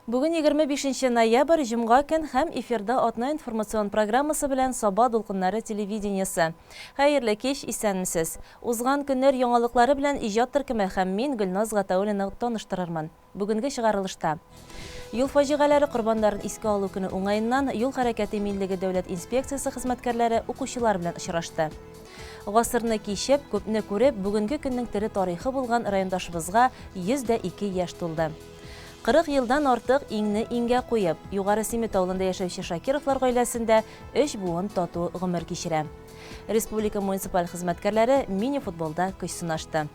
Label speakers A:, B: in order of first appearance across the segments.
A: Бүген 25 ноябрь, җомга көн һәм эфирда атна информацион программасы белән Саба дулкыннары телевидениесе. Хәерле кич, исәнмесез. Узган көннәр яңалыклары белән иҗат төркеме һәм мин Гөлназ Гатауллина таныштырырмын. Бүгенге чыгарылышта. Юл фаҗигаләре корбаннарын искә алу көне уңаеннан юл хәрәкәте иминлеге дәүләт инспекциясе хезмәткәрләре укучылар белән очрашты. Гасырны кичеп, күпне күреп, бүгенге көннең тере тарихы булган райондашыбызга 102 яшь тулды. 40 елдан артык иңне иңгә куеп, Югары Симет авылында яшәүче Шакировлар гаиләсендә өч буын тату гомер кичерә. Республика муниципаль хезмәткәрләре мини-футболда көч сынашты.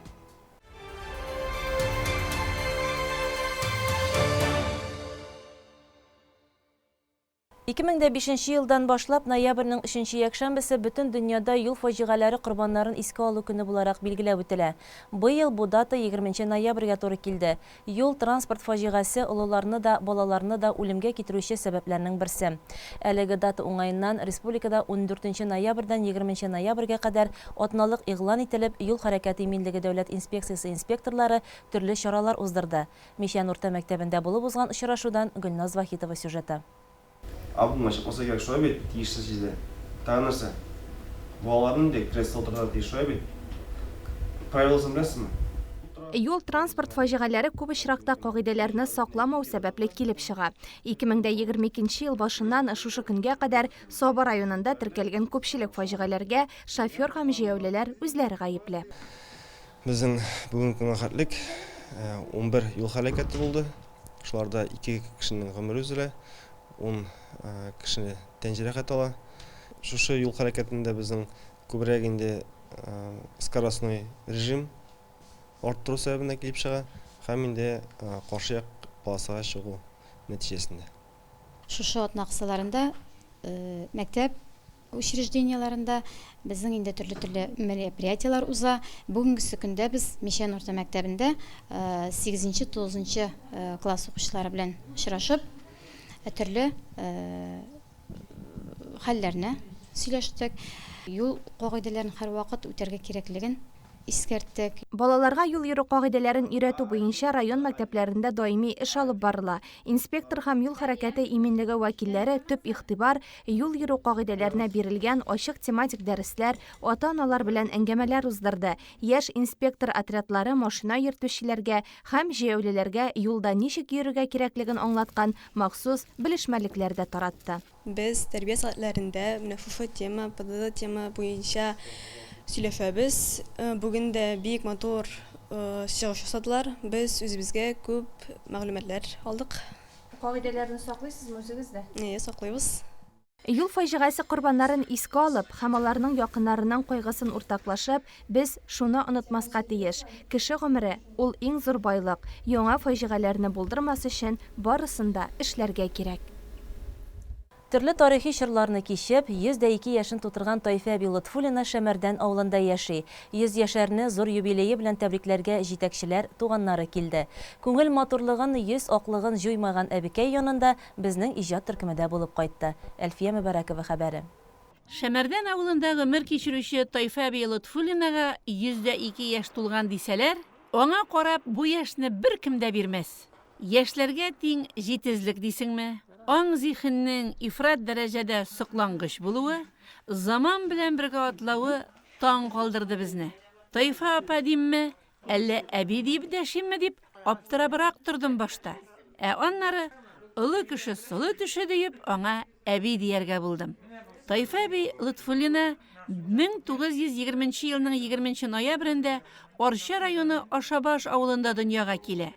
A: 2005 нче елдан башлап ноябрьнең өченче якшәмбесе бөтен дөньяда юл фаҗигаләре корбаннарын искә алу көне буларак билгеләп үтелә. Быел бу дата егерменче ноябрьгә туры килде. Юл-транспорт фаҗигасе олыларны да, балаларны да үлемгә китерүче сәбәпләрнең берсе. Әлеге дата уңаеннан республикада ундүртенче ноябрьдән егерменче ноябрьгә кадәр атналык игълан ителеп, юл хәрәкәте иминлеге дәүләт инспекциясе инспекторлары төрле чаралар уздырды. Мичән урта мәктәбендә булып узган очрашудан Гөлназ Вахитова сюжеты.
B: Альбомга чыкмаса кирәк, шулай бит, тиешсез җирдә. Тагын нәрсә? Балаларны инде креслода утыртырга тиеш, шулай бит? Правиласын беләсезме?
C: Юл-транспорт фаҗигаләре күп очракта кагыйдәләрне сакламау сәбәпле килеп чыга. 2022 нче ел башыннан шушы көнгә кадәр Саба районында теркәлгән күпчелек фаҗигаләргә шофер һәм җәяүлеләр үзләре гаепле.
B: Безнең бүгенге көнгә хәтлек 11 юл һәлакәте булды. Шуларда 2 кешенең гомере өзелә, 10 кеше тән җәрәхәте ала. Шушы юл хәрәкәтендә безнең күбрәк инде скоростной режим арттыру сәбәбенә килеп чыга һәм инде каршы як полосага чыгу нәтиҗәсендә.
D: Шушы атна кысаларында мәктәп учреждениеләрендә безнең инде төрле-төрле мероприятиеләр уза. Бүгенгесе көндә без Мичән урта мәктәбендә сигезенче, тугызынчы класс укучылары белән очрашып, төрле хәлләрне сөйләштек. Юл кагыйдәләрен һәрвакыт үтәргә кирәклеген искәрттек.
C: Балаларга юл йөрү кагыйдәләрен өйрәтү буенча район мәктәпләрендә даими эш алып барыла. Инспектор һәм юл хәрәкәте иминлеге вәкилләре төп игътибар юл йөрү кагыйдәләренә бирелгән ачык тематик дәресләр, ата-аналар белән әңгәмәләр уздырды. Яшь инспектор отрядлары машина йөртүчеләргә һәм җәяүлеләргә юлда ничек йөрергә кирәклеген аңлаткан махсус белешмәлекләр дә таратты.
E: Без тәрбия сәгатьләрендә менә шушы тема, ПДД тема буенча сөйләшәбез. Бүген дә бик матур чыгыш ясадылар. Без үзебезгә күп мәгълүматлар алдык.
C: Кагыйдәләрне саклыйсызмы үзегез дә?
E: Әйе, саклыйбыз.
C: Юл фаҗигасе корбаннарын искә алып һәм аларның якыннарының кайгысын уртаклашып, без шуны онытмаска тиеш, кеше гомере, ул иң зур байлык, яңа фаҗигаләрне булдырмас өчен барысын да эшләргә кирәк.
A: Төрле тарихи чорларны кичеп, 102 яшен тутырган Тайфә әби Лотфуллина Шәмәрдән авылында яши. Йөзьяшәрне зур юбилее белән тәбрикләргә җитәкчеләр, туганнары килде. Күңел матурлыгын, йөз аклыгын җуймаган әбекәй янында безнең иҗат төркеме дә булып кайтты. Әлфия Мөбарәкова хәбәре.
F: Шәмәрдән авылында гомер кичерүче Тайфә әби Лотфуллинага 102 яшь тулган дисәләр, аңа карап бу яшьне беркем дә бирмәс. Яшьләргә тиң җитезлек дисеңме, аң-зиһеннең ифрат дәрәҗәдә соклангыч булуы, заман белән бергә атлавы таң калдырды безне. Тайфа апа димме, Әллә әби диеп дәшимме дип аптырабрак тордым башта. Ә аннары, олы кеше солы төше диеп, аңа әби дияргә булдым. Тайфа әби Лотфуллина 1920 нче елның 20 нче ноябрендә Арча районы Ашабаш авылында дөньяга килә.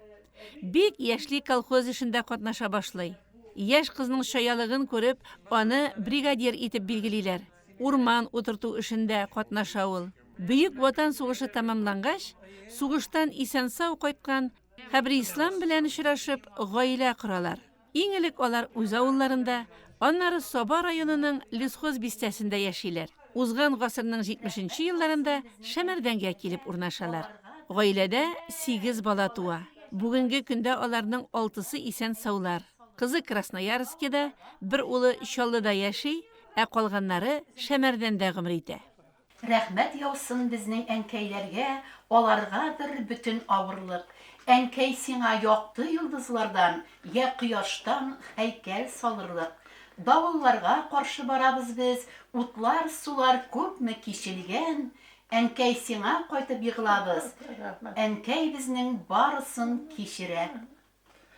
F: Бик яшьли колхоз эшендә катнаша башлый. Яшь кызның чаялыгын күреп, аны бригадир итеп билгелиләр. Урман утырту эшендә катнаша ул. Бөек Ватан сугышы тәмамлангач, сугыштан исән-сау кайткан Хәбриислам белән очрашып, гаилә коралар. Иң элек алар үз авылларында, аннары Саба районының Лесхоз бистәсендә яшиләр. Узган гасырның 70 нче елларында Шәмәрдәнгә килеп урнашалар. Гаиләдә сигез бала туа. Бүгенге көндә аларның алтысы исән-саулар. Кызы Красноярскида, бер улы Чаллыда яши, ә калганнары Шәмәрдәндә гомер итә.
G: Рәхмәт яусын безнең әнкәйләргә, Аларгадыр бөтен авырлык. Әнкәй сиңа якты йолдызлардан йә кояштан һәйкәл салырлык. Давылларга каршы барабыз без, утлар, сулар күпме кичелгән, әнкәй сиңа кайтып егылабыз, әнкәй безнең барысын кичерә.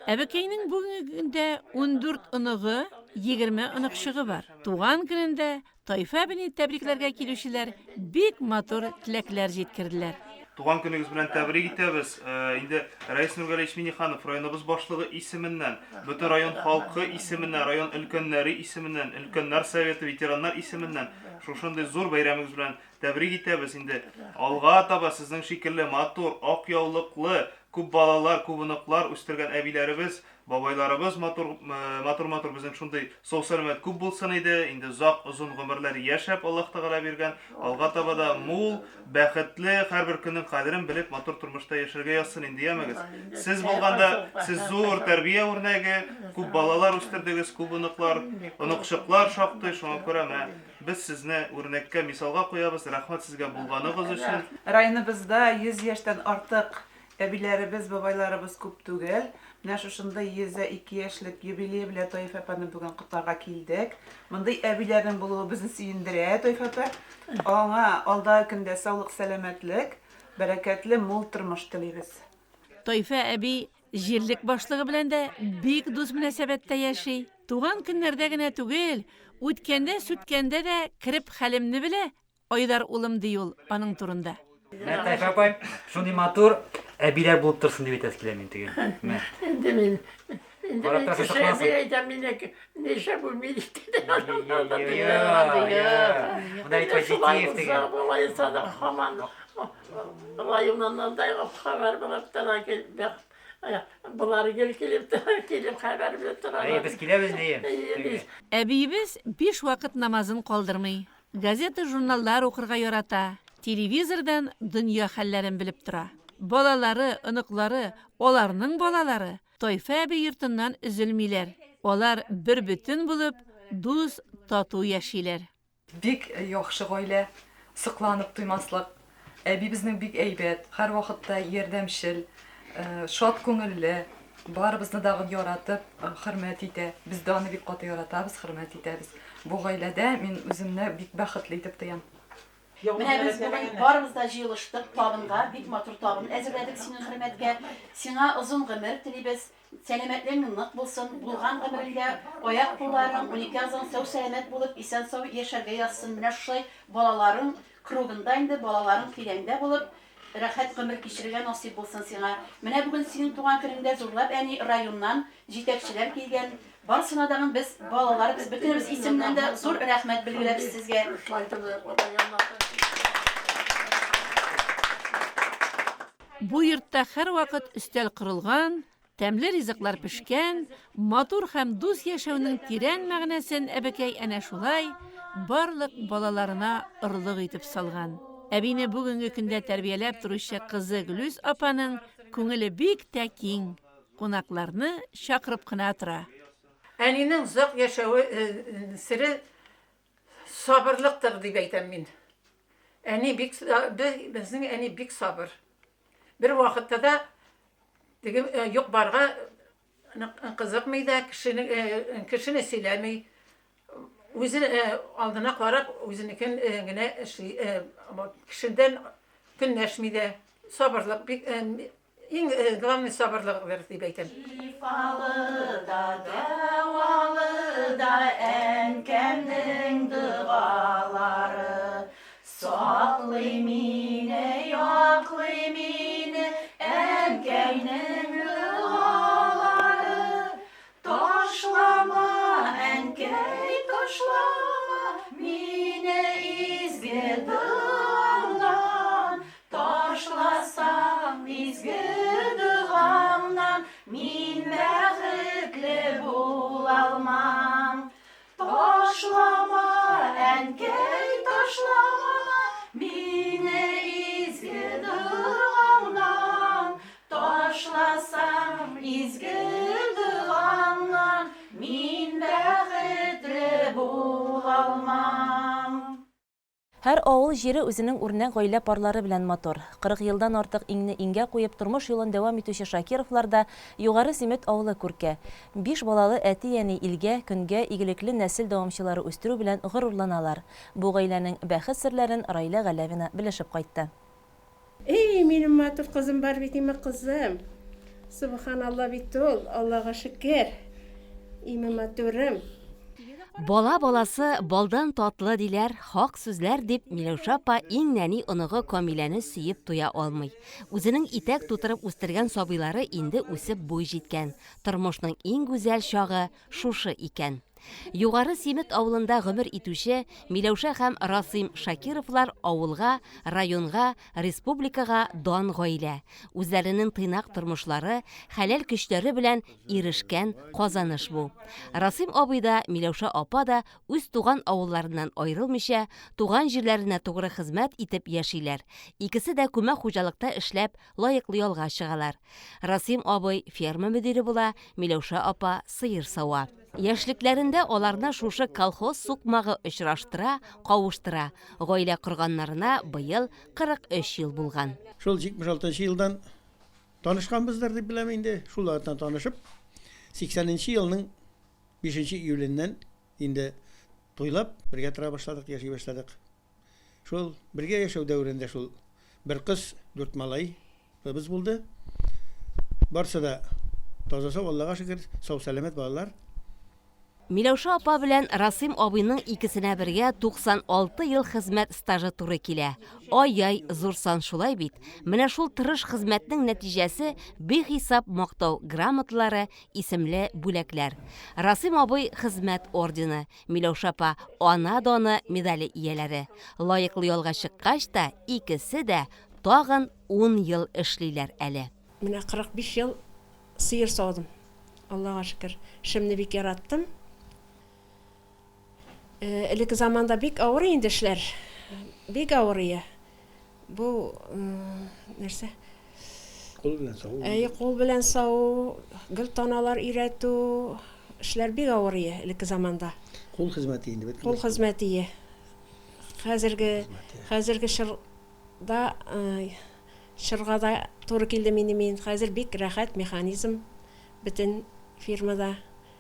F: Әбекәйнең бүгенге көндә 14 оныгы, 20 оныкчыгы бар. Туган көнендә Тайфа әбине тәбрикләргә килүчеләр бик матур теләкләр җиткерделәр.
H: Туган көнегез белән тәбрик итәбез. Инде Рәис Нургалиевич Минниханов районыбыз башлыгы исеменнән, бөтен район халкы исеменнән, район өлкәннәре исеменнән, өлкәннәр советы, ветераннар исеменнән шушындый зур бәйрәмегез белән тәбрик итәбез. Инде алга таба сезнең шикелле матур, ак яулыклы, Күп балалар, күп оныклар үстергән әбиләребез, бабайларыбыз матур, матур-матур безнең шундый сау-сәламәт күп булсын иде. Инде озак, озын гомерләр яшәп, Аллаһ Тәгалә биргән, алга таба да мул, бәхетле, һәрбер көннең кадерен белеп, матур тормышта яшәргә язсын инде, ямегез. Сез булганда, сез зур тәрбия үрнәге, күп балалар үстердегез, күп оныклар, оныкчыклар шактый, шуңа күрә менә без сезне үрнәккә, мисалга куябыз. Рәхмәт сезгә булганыгыз өчен.
I: Районыбызда 100 яшьтән артык әбиләребез, бабайларыбыз күп түгел. Менә шушындый 102 яшьлек юбилее белән Таифә апаны бүген котларга килдек. Мондый әбиләрнең булуы безне сөендерә, Таифә апа. Аңа алдагы көндә саулык-сәламәтлек, бәрәкәтле мул тормыш телибез.
F: Таифә әби Җирлек башлыгы белән дә бик дус мөнәсәбәттә яши. Туган көннәрдә генә түгел, үткәндә-сүткәндә дә кереп хәлемне белә, Айдар улым, ди ул аның турында.
J: Менә Тайфа апай, шундый матур әбиләр булып торсын дип әйтәсе килә мин теге. Менә.
K: Инде мин инде
J: Карап
K: мин
J: торасың,
K: кеше
J: сокланасың.
K: әби әйтәм, мине нишләп үлми дип.
J: Монда бит
K: Шулай
J: позитив
K: булса,
J: теге.
K: болай да һаман Районыннан да хәбәр булып тора, болар гел килеп тора, килеп хәбәр белеп торалар.
J: Әйе, без киләбез, әйе.
F: Әбиебез биш вакыт намазын калдырмый, газета-журналлар укырга ярата, телевизордан дөнья хәлләрен белеп тора. Балалары, оныклары, аларның балалары Тайфә әби йортыннан өзелмиләр. Алар бербөтен булып, дус, тату яшиләр.
L: Бик яхшы гаилә, сокланып туймаслык. Әби безнең бик әйбәт, һәрвакытта ярдәмчел, шат күңелле, барыбызны дагын яратып, хөрмәт итә. Без дә аны бик каты яратабыз, хөрмәт итәбез. Бу гаиләдә мин үземне бик бәхетле итеп тоям.
G: Менә без бүген барыбыз да җыелыштык табынга, бик матур табын әзерләдек синең хөрмәткә. Сиңа озын гомер телибез. Сәламәтлегең нык булсын, булган гомереңдә аяк-кулларың, 12 әгъзаң сау-сәламәт булып, исән-сау яшәргә язсын. Менә шулай балаларың кругында инде, балаларың тирәңдә булып, рәхәт гомер кичерергә насыйп булсын сиңа. Менә бүген синең туган көнеңдә зурлап әни районнан җитәкчеләр килгән. Барысына дагын без, балалар, без бөтенебез исемнән дә зур рәхмәт белгерәбез сезгә.
F: Бу йортта һәрвакыт өстәл корылган, тәмле ризыклар пешкән, матур һәм дус яшәүнең тирән мәгънәсен әбекәй әнә шулай барлык балаларына орлык итеп салган. Әбине бүгенге көндә тәрбияләп торучы кызы Гөлүс апаның күңеле бик тә киң, кунакларны чакырып кына тора.
M: Әнинең озак яшәве сере сабырлыктыр дип әйтәм мин. Әни бик, безнең әни бик сабыр. Бер вакытта да теге юк-барга кызыкмый да, кешене, кешене сөйләми. Үзе алдына карап, үзенекен генә эшли. Кешедән көнләшми дә. Сабырлык бик Иң главный сабырлыгыдыр дип әйтәм.
G: Шифалы да, дәвалы да әнкәмнең догалары. Саклый мине, яклый мине әнкәмнең догалары. Ташлама, әнкәй, ташлама мине изге догаңнан, Ташласаң изге догаңнан, мин бәхетле булалмам. Ташлама, әнкәй, ташлама мине изге догаңнан, Ташласаң изге догаңнан, мин бәхетле булалмам.
A: Һәр авыл җире үзенең үрнәк гаилә парлары белән матур. 40 елдан артык иңне иңгә куеп тормыш юлын дәвам итүче Шакировлар да Югары Симет авылы күрке. Биш балалы әти-әни илгә, көнгә игелекле нәсел дәвамчылары үстерү белән горурланалар. Бу гаиләнең бәхет серләрен Раилә Галәвина белешеп кайтты.
N: Эй, минем матур кызым бар бит, име кызым. Субханалла бит ул, Аллага шөкер. Име матурым.
O: Бала баласы балдан татлы диләр, хак сүзләр дип Миләүшә апа иң нәни оныгы Камиләне сөеп туя алмый. Үзенең итәк тутырып үстергән сабыйлары инде үсеп буй җиткән. Тормышның иң гүзәл чагы шушы икән. Югары Симет авылында гомер итүче Миләүшә һәм Расыйм Шакировлар авылга, районга, республикага дан гаилә. Үзләренең тыйнак тормышлары, хәләл көчләре белән ирешкән казаныш бу. Расыйм абый да, Миләүшә апа да үз туган авылларыннан аерылмыйча, туган җирләренә тугры хезмәт итеп яшиләр. Икесе дә күмәк хуҗалыкта эшләп, лаеклы ялга чыгалар. Расыйм абый ферма мөдире була, Миләүшә апа сыер сава. Яшьлекләрендә аларны шушы колхоз сукмагы очраштыра, кавыштыра. Гаилә корганнарына быел 43 ел булган.
P: Шул 76 нчы елдан танышканбыздыр дип беләм инде. Шул вакыттан танышып, 80 нче елның 5 нче июленнән инде туйлап, бергә тора башладык, яши башладык. Шул бергә яшәү дәверендә шул бер кыз, дүрт малай кызыбыз булды. Барсы да таза сау, Аллага шөкер, сау-сәламәт балалар.
O: Миләүшә апа белән Расыйм абыйның икесенә бергә 96 ел хезмәт стажы туры килә. Ай-яй, зур сан шулай бит. Менә шул тырыш хезмәтнең нәтиҗәсе бихисап мактау грамоталары, исемле бүләкләр. Расыйм абый Хезмәт ордены, Миләүшә апа Ана даны медале ияләре. Лаеклы ялга чыккач та икесе дә тагын ун ел эшлиләр әле.
N: Менә 45 ел сыер саудым. Аллага шөкер, эшемне бик яраттым. Элекке заманда бик авыр инде эшләр. Бик авыр ие. Бу нәрсә?
P: Кул белән саву.
N: Әйе, кул белән саву, гел таналар өйрәтү, эшләр бик авыр ие элекке заманда.
P: Кул хезмәте инде бит.
N: Кул хезмәте ие. Хәзерге хәзерге чорда чорга да туры килдем инде мин. Хәзер бик рәхәт механизм бөтен фирмада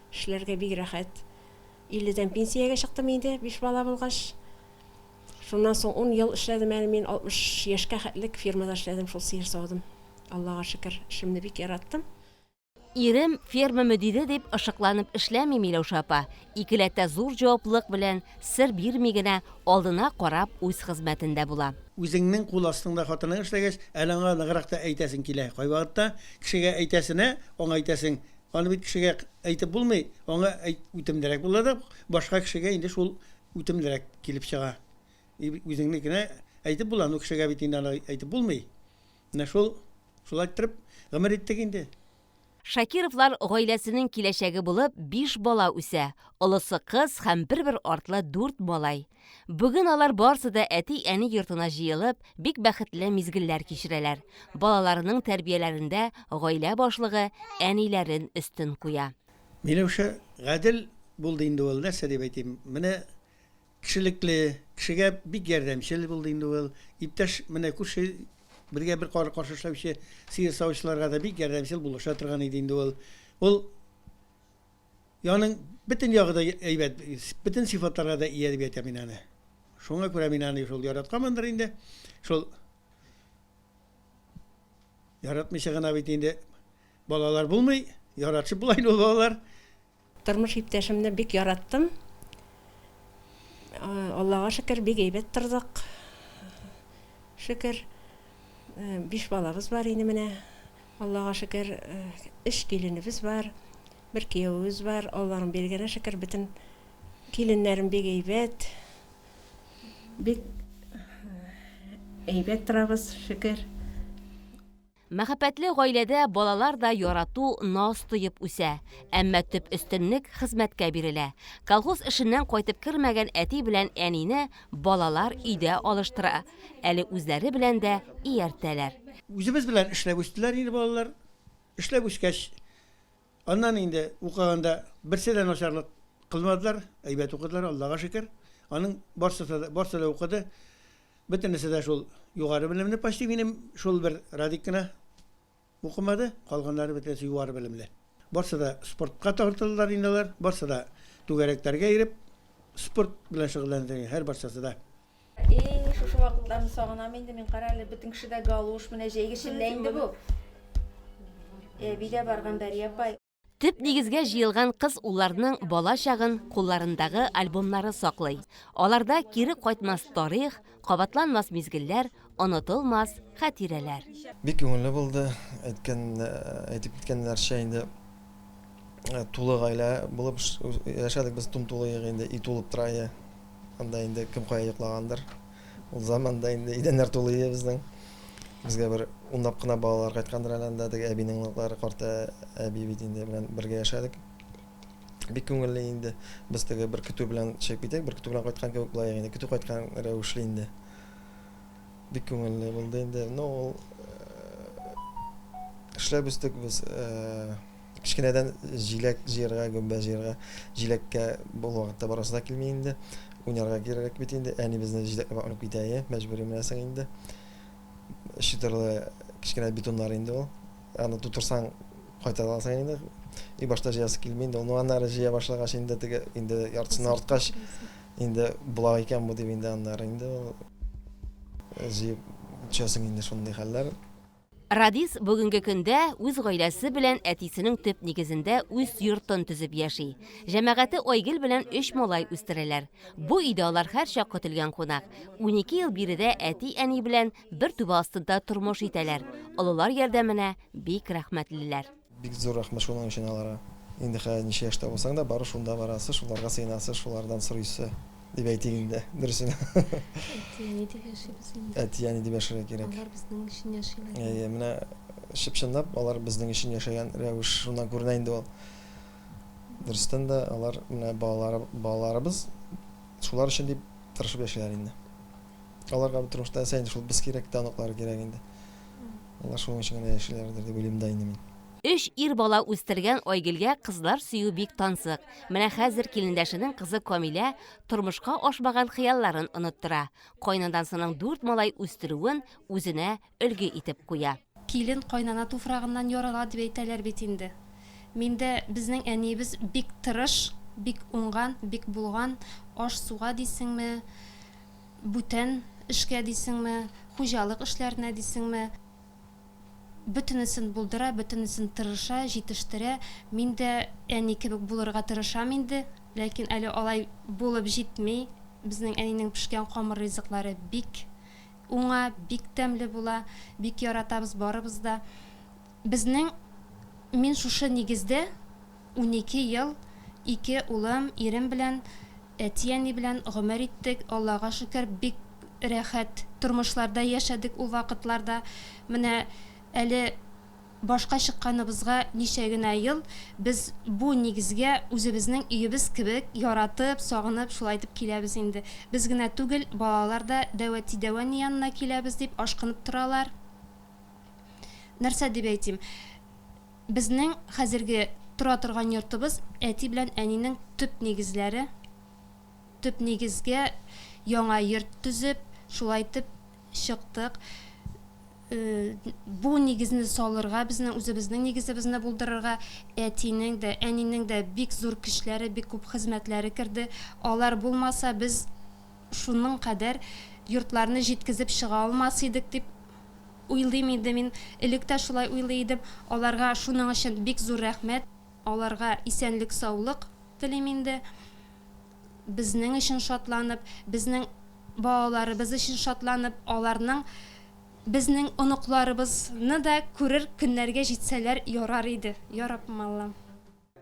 N: эшләргә бик рәхәт. Илледән пенсиягә чыктым инде, биш бала булгач. Шуннан соң ун ел эшләдем әле мин, 60 яшькә хәтлек фирмада эшләдем, шул сыер саудым. Аллага шөкер, эшемне бик яраттым.
O: Ирем ферма мөдире дип ышыкланып эшләми Миләүшә апа. Икеләтә зур җаваплылык белән, сер бирми генә, алдына карап үз хезмәтендә була.
P: Үзеңнең кул астыңда хатының эшләгәч, әле аңа ныграк та әйтәсең килә. Кайвакытта кешегә әйтәсенә, аңа әйтәсең, аны бит кешегә әйтеп булмый, аңа әйт, үтемлерәк була да, башка кешегә инде шул Үтемлерәк килеп чыга. Үзеңнекенә әйтеп була, ну кешегә бит инде аны әйтеп булмый. Менә шул, шулай иттереп гомер иттек инде.
O: Шакировлар гаиләсенең киләчәге булып биш бала үсә, олысы кыз һәм бер-бер артлы дүрт малай. Бүген алар барсы да әти-әни йортына җыелып, бик бәхетле мизгелләр кичерәләр. Балаларының тәрбияләрендә гаилә башлыгы әниләрен өстен куя.
P: Миләүшә гадел булды инде ул, нәрсә дип әйтим, менә кешелекле, кешегә бик ярдәмчел булды инде ул. Иптәш, менә күрше бергә бер кар каршы эшләүче сыер савучыларга да бик ярдәмчел булыша торган иде инде ул. Ул яның бөтен ягы да әйбәт, бөтен сыйфатларга да ия дип әйтәм мин аны. Шуңа күрә мин аны шул яратканмындыр инде. Шул яратмыйча гына бит инде Балалар булмый, яратышып була инде ул балалар.
N: Тормыш иптәшемне бик яраттым. Аллага шөкер, бик әйбәт тордык. Шөкер. Биш балабыз бар инде менә. Аллага шөкер, өч киленебез бар, бер киявебез бар. Алланың биргәнә шөкер, бөтен киленнәрем бик әйбәт. Бик әйбәт торабыз, шөкер.
O: Мәхәббәтле гаиләдә балалар да ярату, наз тоеп үсә. Әмма төп өстенлек хезмәткә бирелә. Колхоз эшеннән кайтып кермәгән әти белән әнине балалар өйдә алыштыра, әле үзләре белән дә ияртәләр.
P: Үзебез белән эшләп үстеләр инде балалар. Эшләп үскәч, аннан инде укыганда берсе дә начарлык кылмадылар, әйбәт укыдылар, Аллага шөкер. Аның барсы да, барсы да укыды. Бөтенесе дә шул югары белемле почти минем, шул бер Радик кына укымады, калганнары бөтенесе югары белемле. Барсы да спортка тартылдылар инде алар, барсы да түгәрәкләргә йөреп, спорт белән шөгыльләнде һәрбарчасы да.
Q: И, шушы вакытларны сагынам инде мин, кара әле, бөтен кешедә галуш, менә җәйге челлә инде бу. Әби дә барган, Бәрия апай.
O: Төп нигезгә җыелган кыз-улларның бала чагын кулларындагы альбомнары саклый. Аларда кире кайтмас тарих, кабатланмас мизгелләр, онытылмас хатирәләр.
B: Бик күңелле булды. Әйткән, әйтеп киткәннәрчә инде тулы гаилә булып яшәдек без, тум-тулы инде, өй тулып тора иде. Анда инде кем кая йоклагандыр. Ул заманда инде идәннәр тулы иде безнең. Безгә бер унлап кына балалар кайткандыр әле анда, теге әбинең оныклары, карт әби бит инде белән бергә яшәдек. Бик күңелле инде. Без теге бер көтү белән чыгып китәк, бер көтү белән кайткан кебек була инде. Көтү кайткан рәвешле инде. Бик күңелле булды инде. Ну, ул эшләп үстек без. Кечкенәдән җиләк җыярга, гөмбә җыярга, җиләккә бу вакытта барасы да килми инде. Уйнарга кирәк бит инде. Әни безне җитәкләп алып китә иде, мәҗбүри менәсең инде. Чытырлы кечкенә бетоннар инде ул. Аны тутырсаң, кайта аласың инде. И башта җыясы килми инде ул. Ну, аннары җыя башлагач инде теге инде яртысына арткач, инде була икән бу дип инде аннары инде ул җыеп төшәсең инде шундый хәлләр.
O: Радис бүгенге көндә үз гаиләсе белән әтисенең төп нигезендә үз йортын төзеп яши. Җәмәгате Айгөл белән өч малай үстерәләр. Бу өйдә алар һәрчак көтелгән кунак. 12 ел биредә әти-әни белән бер түбә астында тормыш итәләр. Олылар ярдәменә бик рәхмәтлеләр.
B: Бик зур рәхмәт шуның өчен аларга. Инде хәзер ничә яшьтә булсаң да, бары шунда барасы, шуларга сыенасы, шулардан сорыйсы, дип әйтик инде, дөресен.
R: Әти-әни дип яшибез инде.
B: Әти-әни дип яшәргә кирәк.
R: Алар безнең өчен яшиләр.
B: Әйе, менә чып-чынлап алар безнең өчен яшәгән рәвеш шуннан күренә инде ул. Дөрестән дә, алар менә балалары, балаларыбыз шулар өчен дип тырышып яшиләр инде. Аларга бу тормышта нәрсә инде шул без кирәк тә, оныклары кирәк инде. Алар шуның өчен генә яшиләрдер дип уйлыйм да инде мин.
O: Өч ир бала үстергән Айгөлгә кызлар сөю бик тансык. Менә хәзер килендәшенең кызы Камилә тормышка ашмаган хыялларын оныттыра. Кайнанасының дүрт малай үстерүен үзенә өлге итеп куя.
R: Килен кайнана туфрагыннан ярала дип әйтәләр бит инде. Мин дә безнең әниебез бик тырыш, бик уңган, бик булган, аш-суга дисеңме, Бүтән эшкә дисеңме, хуҗалык эшләренә дисеңме, бөтенесен булдыра, бөтенесен тырыша, җитештерә. Мин дә әни кебек булырга тырышам инде, ләкин әле алай булып җитми. Безнең әнинең пешкән камыр ризыклары бик уңа, бик тәмле була, бик яратабыз барыбыз да. Безнең, мин шушы нигездә 12 ел ике улым, ирем белән, әти-әни белән гомер иттек. Аллага шөкер, бик рәхәт тормышларда яшәдек ул вакытларда. Менә әле башка чыкканыбызга ничә генә ел, без бу нигезгә үзебезнең өебез кебек яратып, сагынып шулай итеп киләбез инде. Без генә түгел, балалар да дәү әти, дәү әни янына киләбез дип ашкынып торалар. Нәрсә дип әйтим? Безнең хәзерге тора торган йортыбыз әти белән әнинең төп нигезләре. Төп нигезгә яңа йорт төзеп, шулай итеп чыктык. Бу нигезне салырга, безнең үзебезнең нигезебезне булдырырга әтинең дә, әнинең дә бик зур көчләре, бик күп хезмәтләре керде. Алар булмаса, без шуның кадәр йортларны җиткезеп чыга алмас идек дип Уйлыйм инде мин, элек тә шулай уйлый идем. Аларга шуның өчен бик зур рәхмәт. Аларга исәнлек-саулык телим инде. Безнең өчен шатланып, безнең балаларыбыз өчен шатланып, аларның безнең оныкларыбызны да күрер көннәргә җитсәләр ярар иде, я Раббым Аллам.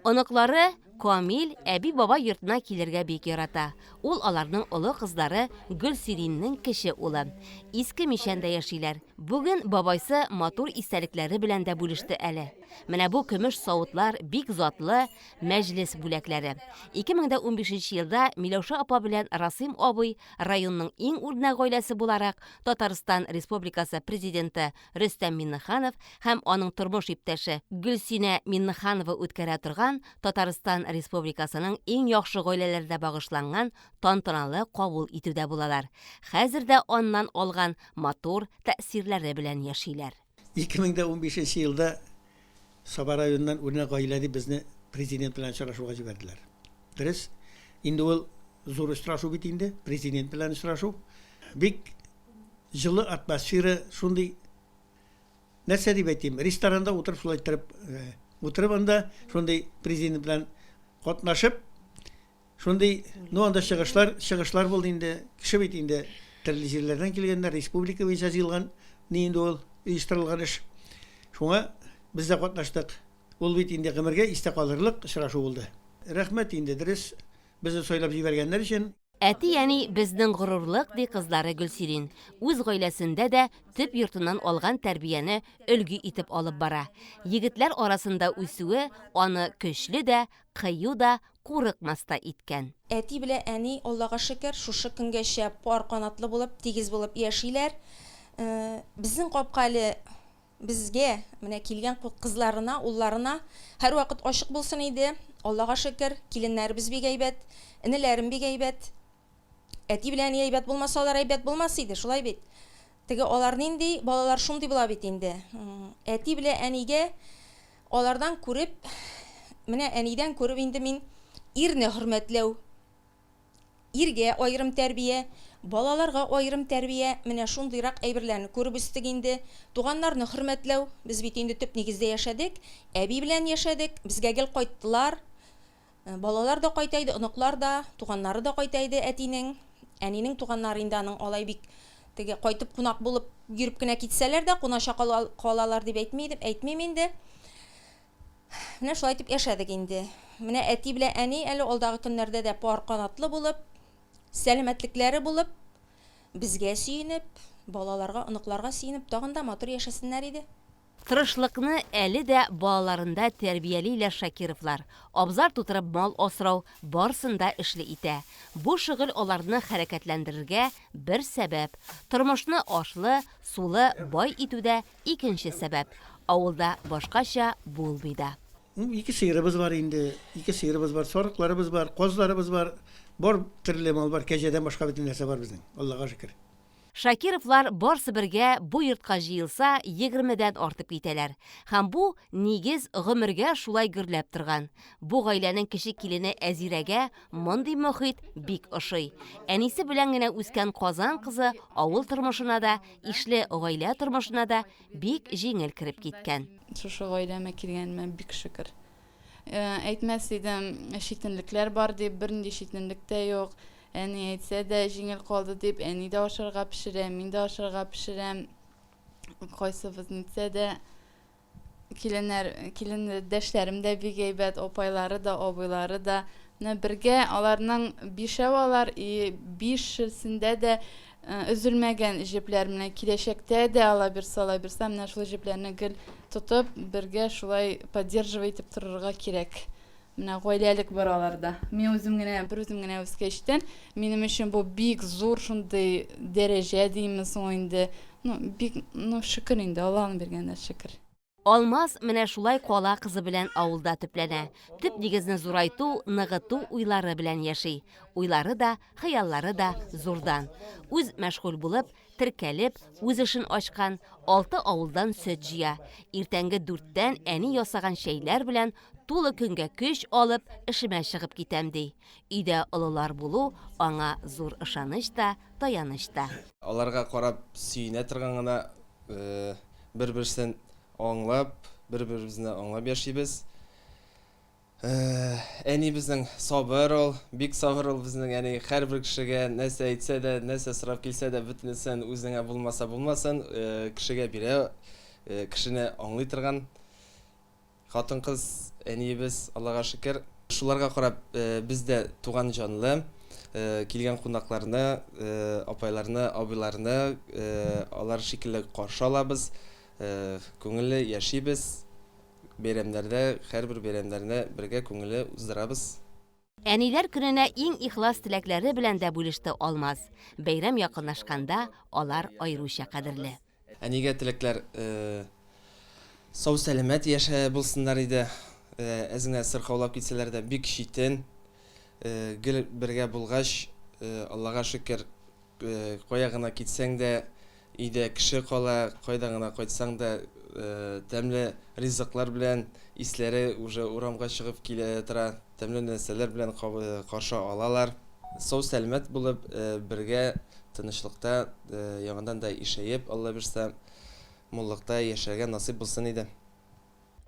O: Оныклары Камил әби-бабай йортына килергә бик ярата. Ул аларның олы кызлары Гөлсириннең кече улы. Иске Мичәндә яшиләр. Бүген бабайсы матур истәлекләре белән дә бүлеште әле. Менә бу көмеш савытлар бик затлы мәҗлес бүләкләре. 2015 нче елда Миләүшә апа белән Расыйм абый районның иң үрнәк гаиләсе буларак Татарстан Республикасы Президенты Рөстәм Миңнеханов һәм аның тормыш иптәше Гөлсинә Миңнеханова үткәрә торган Татарстан Республикасының иң яхшы гаиләләренә багышланган тантаналы кабул итүдә булалар. Хәзер дә аннан алган матур тәэсирләре белән яшиләр.
P: 2015 нче елда Саба районыннан үрнәк гаилә дип безне Президент белән очрашуга җибәрделәр. Дөрес, инде ул зур очрашу бит инде, Президент белән очрашу. Бик җылы атмосфера, шундый, нәрсә дип әйтим, ресторанда утырып шулай иттереп, утырып анда шундый Президент белән катнашып, шундый, ну анда чыгышлар, чыгышлар булды инде. Кеше бит инде төрле җирләрдән килгәннәр, республика буенча җыелган ни инде ул, оештырылган эш. Шуңа без дә катнаштык. Ул бит инде гомергә истә калырлык очрашу булды. Рәхмәт инде, дөрес, безне сайлап җибәргәннәр өчен.
O: Әти-әни безнең горурлык, ди кызлары Гөлсирин. Үз гаиләсендә дә төп йортыннан алган тәрбияне өлге итеп алып бара. Егетләр арасында үсүе аны көчле дә, кыю да, курыкмас та иткән.
Q: Әти белә әни, Аллага шөкер, шушы көнгәчә пар канатлы булып, тигез булып яшиләр. Безнең капка әле Безгә, менә килгән кызларына, улларына һәрвакыт ачык булсын иде. Аллага шөкер, киленнәребез бик әйбәт, энеләрем бик әйбәт. Әти белән әни әйбәт булмаса, алар әйбәт булмас иде, шулай бит? Теге алар нинди, балалар шундый була бит инде. Әти белән әнигә алардан күреп, менә әнидән күреп инде мин ирне хөрмәтләү, Иргә аерым тәрбия, балаларга аерым тәрбия, менә шундыйрак әйберләрне күреп үстек инде. Туганнарны хөрмәтләү, без бит инде төп нигездә яшәдек, әби белән яшәдек, безгә гел кайттылар. Балалар да кайта иде, оныклар да, туганнары да кайта иде әтинең. Әнинең туганнары инде аның алай бик теге кайтып кунак булып йөреп кенә китсәләр дә, кунача калалар дип әйтми идем, әйтмим инде. Менә шулай итеп яшәдек инде. Менә әти белән әни әле алдагы көннәрдә дә пар канатлы булып, сәламәтлекләре булып, безгә сөенеп, балаларга, оныкларга сөенеп, тагын да матур яшәсеннәр иде.
O: Тырышлыкны әле дә балаларында тәрбиялиләр Шакировлар. Абзар тутырып мал асрау барысын да эшле итә. Бу шөгыль аларны хәрәкәтләндерергә бер сәбәп. Тормышны ашлы, сулы, бай итүдә Икенче сәбәп, авылда башкача булмый да.
P: Ну, ике сыерыбыз бар инде, ике сыерыбыз бар, сарыкларыбыз бар, казларыбыз бар, бар төрле мал бар, кәҗәдән башка бөтен нәрсә бар безнең, Аллага шөкер.
O: Шакировлар барсы бергә бу йортка җыелса, егермедән артып китәләр. Һәм бу нигез гомергә шулай гөрләп торган. Бу гаиләнең кече килене Әзирәгә Мондый мохит бик ошый. Әнисе белән генә үскән Казан кызы авыл тормышына да, ишле гаилә тормышына да бик җиңел кереп киткән.
S: Шушы гаиләмә килгәнемә бик шөкер. Әйтмәс идем, читенлекләр бар дип, бернинди читенлек тә юк. Әни әйтсә дә, җиңел калды дип, әни дә ашарга пешерә, мин дә ашарга пешерәм. Кайсыбыз нитсә дә. Киленнәр, килендәшләрем дә бик әйбәт, апайлары да, абыйлары да. Менә бергә аларның бишәү алар, и бишесендә дә өзелмәгән җепләр. Менә киләчәктә дә ала бирса, ала бирса, менә шул җепләрне гел тотып, бергә шулай поддерживать итеп торырга кирәк. Менә гаиләлек бар аларда. Мин үзем генә, бер үзем генә үскәчтән, минем өчен бу бик зур шундый дәрәҗә димме соң инде. Ну, бик, ну, шөкер инде, Аллаһның биргәненә шөкер.
O: Алмаз менә шулай кала кызы белән авылда төпләнә. Төп нигезне зурайту, ныгыту уйлары белән яши. Уйлары да, хыяллары да зурдан. Үз мәшгуль булып, теркәлеп, үз эшен ачкан, алты авылдан сөт җыя. Иртәнге дүрттән әни ясаган чәйләр белән Тулы көнгә көч алып, эшемә чыгып китәм, ди. Өйдә олылар булу аңа зур ышаныч та, таяныч та.
B: Аларга карап сөенә торган гына, бер-берсен аңлап, бер-беребезне аңлап яшибез. Әни безнең сабыр ул, бик сабыр ул безнең әни. Һәрбер кешегә нәрсә әйтсә дә, нәрсә сорап килсә дә, бөтенесен үзеңә булмаса булмасын, кешегә бирә, кешене аңлый торган. Хатын-кыз, әниебез, Аллага шөкер. Шуларга карап, без дә туган җанлы, килгән кунакларны, апайларны, абыйларны алар шикелле каршы алабыз, күңелле яшибез. Бәйрәмнәрдә, һәрбер бәйрәмнәрне бергә күңелле уздырабыз.
O: Әниләр көненә иң ихлас теләкләре белән дә бүлеште Алмаз. Бәйрәм якынлашканда алар аеруча кадерле.
B: Әнигә теләкләр, сау-сәламәт яшә булсыннар иде. Әз генә сырхаулап китсәләр дә бик читен. Гел бергә булгач, Аллага шөкер, Кая гына китсәң дә, өйдә кеше кала, кайда гына кайтсаң да, тәмле ризыклар белән, исләре уже урамга чыгып килә тора, тәмле нәрсәләр белән каршы алалар. Сау-сәламәт булып, бергә тынычлыкта, яңадан да ишәеп, Алла бирса, муллыкта яшәргә насыйп булсын иде.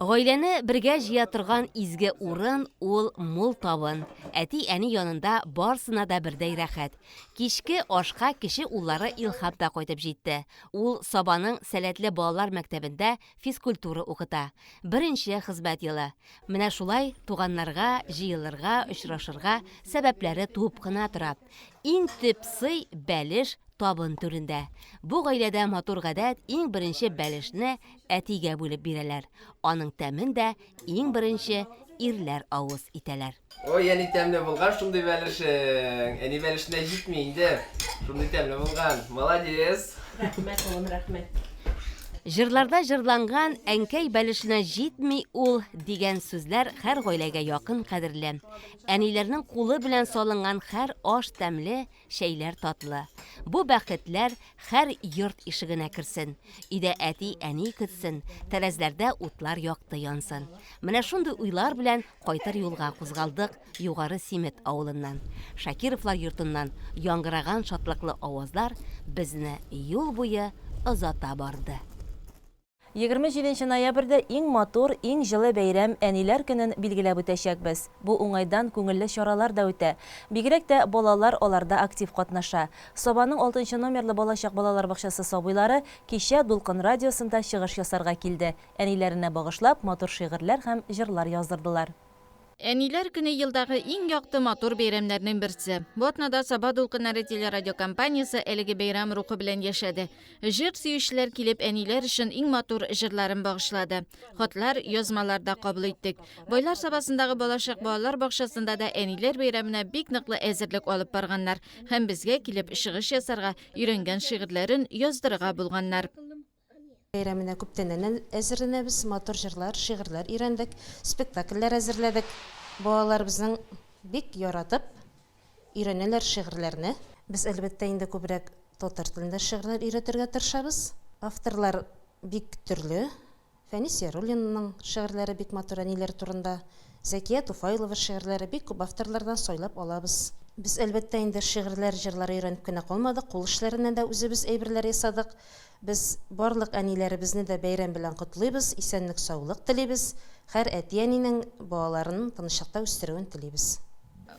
O: Гаиләне бергә җыя торган изге урын ул мул табын. Әти-әни янында барсына да бердәй рәхәт. Кичке ашка кече уллары Илһам да кайтып җитте. Ул Сабаның сәләтле балалар мәктәбендә физкультура укыта. Беренче хезмәт елы. Менә шулай туганнарга җыелырга, очрашырга сәбәпләре туып кына тора. Иң төп сый, бәлеш, табын түрендә. Бу гаиләдә матур гадәт, иң беренче бәлешне әтигә бүлеп бирәләр. Аның тәмен дә иң беренче ирләр авыз итәләр.
B: Ой, әни тәмле булган шундый бәлешең. Әни бәлешенә җитми инде. Шундый тәмле булган. Молодец.
N: Рәхмәт, улым, рәхмәт.
O: Җырларда җырланган Әнкәй бәлешенә җитми ул дигән сүзләр һәр гаиләгә якын, кадерле. Әниләрнең кулы белән салынган һәр аш тәмле, чәйләр татлы. Бу бәхетләр һәр йорт ишегенә керсен. Өйдә әти-әни көтсен, тәрәзләрдә утлар якты янсын. Менә шундый уйлар белән кайтыр юлга кузгалдык Югары Симет авылыннан. Шакировлар йортыннан яңгыраган шатлыклы авазлар безне юл буе озата барды.
A: 27 нче ноябрьдә иң матур, иң җылы бәйрәм, Әниләр көнен билгеләп үтәчәкбез. Бу уңайдан күңелле чаралар да үтә. Бигрәк тә балалар аларда актив катнаша. Сабаның алтынчы номерлы Балачак балалар бакчасы сабыйлары кичә Дулкын радиосында чыгыш ясарга килде, әниләренә багышлап матур шигырьләр һәм җырлар яздырдылар.
T: Әниләр көне елдагы иң якты матур бәйрәмнәрнең берсе. Бу атнада Саба дулкыннары телерадиокомпаниясе әлеге бәйрәм рухы белән яшәде. Җыр сөючеләр килеп әниләр өчен иң матур җырларын багышлады. Хатлар, язмалар да кабул иттек. Байлар Сабасындагы Балачак балалар бакчасында да әниләр бәйрәменә бик ныклы әзерлек алып барганнар һәм безгә килеп чыгыш ясарга, өйрәнгән шигырьләрен яздырырга булганнар.
U: Бәйрәменә күптәннән әзерләнәбез, матур җырлар, шигырьләр өйрәндек, спектакльләр әзерләдек. Балалар безнең бик яратып өйрәнәләр шигырьләрне. Без, әлбәттә, инде күбрәк татар телендә шигырьләр өйрәтергә тырышабыз. Авторлар бик төрле. Фәнис Яруллинның шигырьләре бик матур әниләр турында, Зәкия Туфайлова шигырьләре бик күп авторлардан сайлап алабыз. Без, әлбәттә инде, шигырьләр, җырлар өйрәнеп кенә калмадык, кул эшләреннән дә үзебез әйберләр ясадык. Без барлык әниләребезне дә бәйрәм белән котлыйбыз, исәнлек-саулык телибез, һәр әти-әнинең балаларын тынычлыкта үстерүен телибез.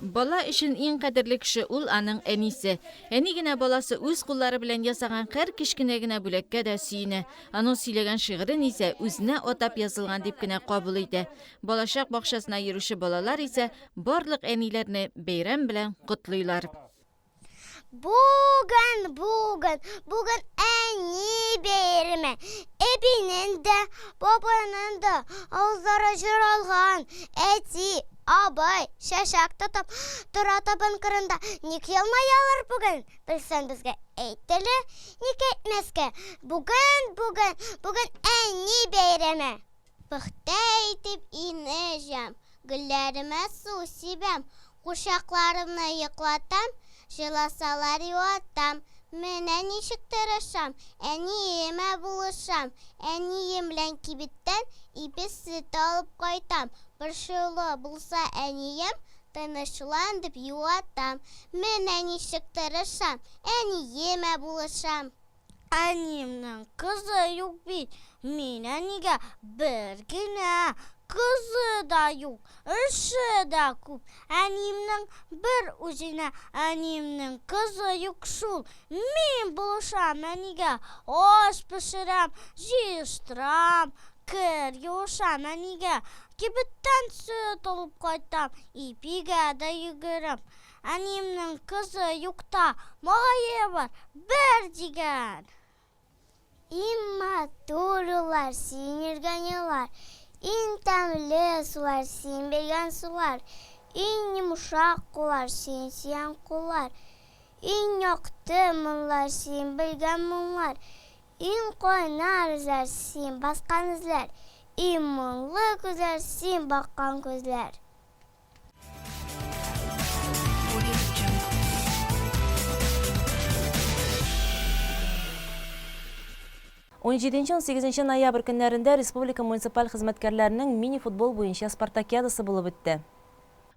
T: Бала өчен иң кадерле кеше ул аның әнисе. Әни генә баласы үз куллары белән ясаган һәр кечкенә генә бүләккә дә сөенә. Аның сөйләгән шигырен исә үзенә атап язылган дип кенә кабул итә. Балачак бакчасына йөрүче балалар исә барлык әниләрне бәйрәм белән котлыйлар.
V: Бүген, бүген, бүген әни бәйрәме. Әбинең дә, бабайның да авызлары җыралган. Әти, абый, чәчәк тотып тора табын кырында. Ник елмаялар бүген? Белсәң безгә әйт әле. Ник әйтмәскә? Бүген, бүген, бүген әни бәйрәме. Пөхтә итеп өйне җыям, Гөлләремә су сибәм, Курчакларымны йоклатам, Җыласалар юатам. Менә ничек тырышам, Әниемә булышам. Әнием белән кибеттән Ипи-сөт алып кайтам. Борчулы булса әнием, Тынычлан дип юатам. Менә ничек тырышам, Әниемә булышам. Әниемнең кызы юк бит, мин әнигә бер генә. Кызы да юк, эше дә күп. Әниемнең бер үзенә, әниемнең кызы юк шул. Мин булышам әнигә, аш пешерәм, җыештырам, кер юышам әнигә. Кибеттән сөт алып кайтам, ипигә дә йөгерәм. Әниемнең кызы юкта, малае бар, бер дигән. Иң матур юллар, син йөргән юллар. Иң тәмле сулар, син биргән сулар, Иң йомшак куллар, син сөйгән куллар, Иң якты моңнар, син белгән моңнар, Иң кайнар эзләр, син баскан эзләр, Иң моңлы күзләр, син баккан күзләр.
A: Унҗиденче-унсигезенче ноябрь көннәрендә республика муниципаль хезмәткәрләренең мини-футбол буенча спартакиадасы булып үтте.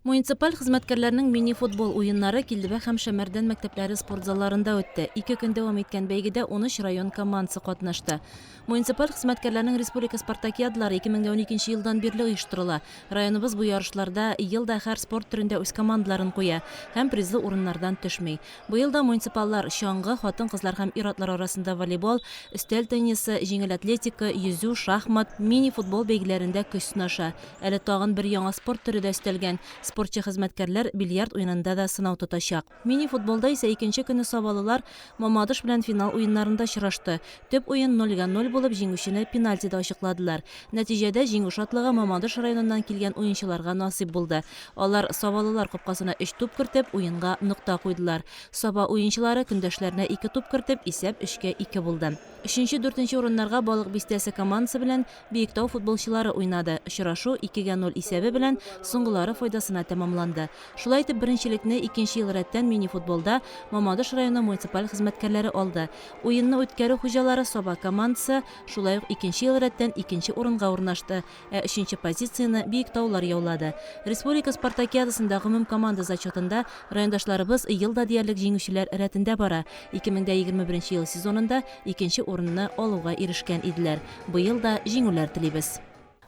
A: Муниципаль хезмәткәрләрнең мини-футбол уеннары Килдебәк һәм Шәмәрдән мәктәпләре спорт залларында үтте. Ике көн дәвам иткән бәйгедә 13 район командасы катнашты. Муниципаль хезмәткәрләрнең республика спартакиадалары 2012 елдан бирле оештырыла. Районыбыз бу ярышларда ел да һәр спорт төрендә үз командаларын куя һәм призлы урыннардан төшми. Быел да муниципаллар чаңгы, хатын-кызлар һәм ир-атлар арасында волейбол, өстәл теннисы, җиңел атлетика, йөзү, шахмат, мини-футбол бәйгеләрендә көч сынаша. Әле тагын бер яңа спорт төре дә өстәлгән, спортчы хезмәткәрләр бильярд уенында да сынау тотачак. Мини-футболда исә икенче көнне сабалылар Мамадыш белән финал уеннарында очрашты. Төп уен нольгә ноль булып, җиңүчене пенальтида ачыкладылар. Нәтиҗәдә, җиңү шатлыгы Мамадыш районыннан килгән уенчыларга насыйп булды. Алар сабалылар капкасына өч туп кертеп, уенга нокта куйдылар. Саба уенчылары көндәшләренә ике туп кертеп, исәп өчкә ике булды. Өченче-дүртенче урыннарга Балык Бистәсе командасы белән Биектау футболчылары уйнады. Очрашу икегә ноль исәбе белән соңгылары файдасына тәмамланды. Шулай итеп, беренчелекне икенче ел рәттән мини-футболда Мамадыш районы муниципаль хезмәткәрләре алды. Уенны үткәрү хуҗалары Саба командасы шулай ук икенче ел рәттән икенче урынга урнашты, ә өченче позицияне биектаулар яулады. Республика спартакиадасында гомумкоманда зачетында райондашларыбыз ел да диярлек җиңүчеләр рәтендә бара, 2021 ел сезонында икенче урынны алуга ирешкән иделәр. Быел да җиңүләр телибез.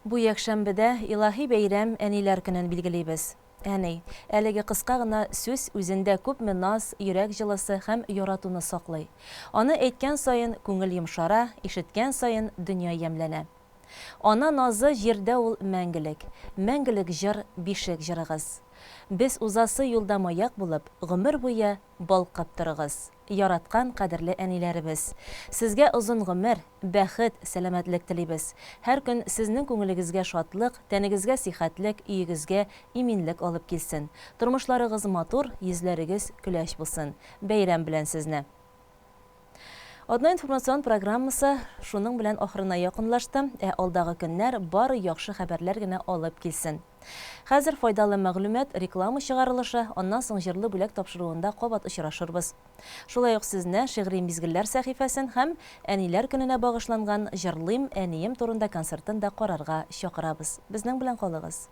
A: Бу якшәмбедә илаһи бәйрәм, Әниләр көнен билгелибез. Әни. Әлеге кыска гына сүз үзендә күпме наз, йөрәк җылысы һәм яратуны саклый. Аны әйткән саен күңел йомшара, ишеткән саен дөнья ямьләнә. Ана назы җирдә ул мәңгелек. Мәңгелек җыр, бишек җырыгыз. Без узасы юлда маяк булып, гомер буе балкып торыгыз. Яраткан кадерле әниләребез! Сезгә озын гомер, бәхет, сәламәтлек телибез. Һәр көн сезнең күңелегезгә шатлык, тәнегезгә сихәтлек, өегезгә иминлек алып килсен. Тормышларыгыз матур, йөзләрегез көләч булсын. Бәйрәм белән сезне! Атна информацион программасы шуның белән ахырына якынлашты, ә алдагы көннәр бары яхшы хәбәрләр генә алып килсен. Хәзер файдалы мәгълүмат, реклама чыгарылышы, аннан соң җырлы бүләк тапшыруында кабат очрашырбыз. Шулай ук сезне Шигъри мизгелләр сәхифәсен һәм Әниләр көненә багышланган Җырлыйм әнием турында концертын да карарга чакырабыз. Безнең белән калыгыз!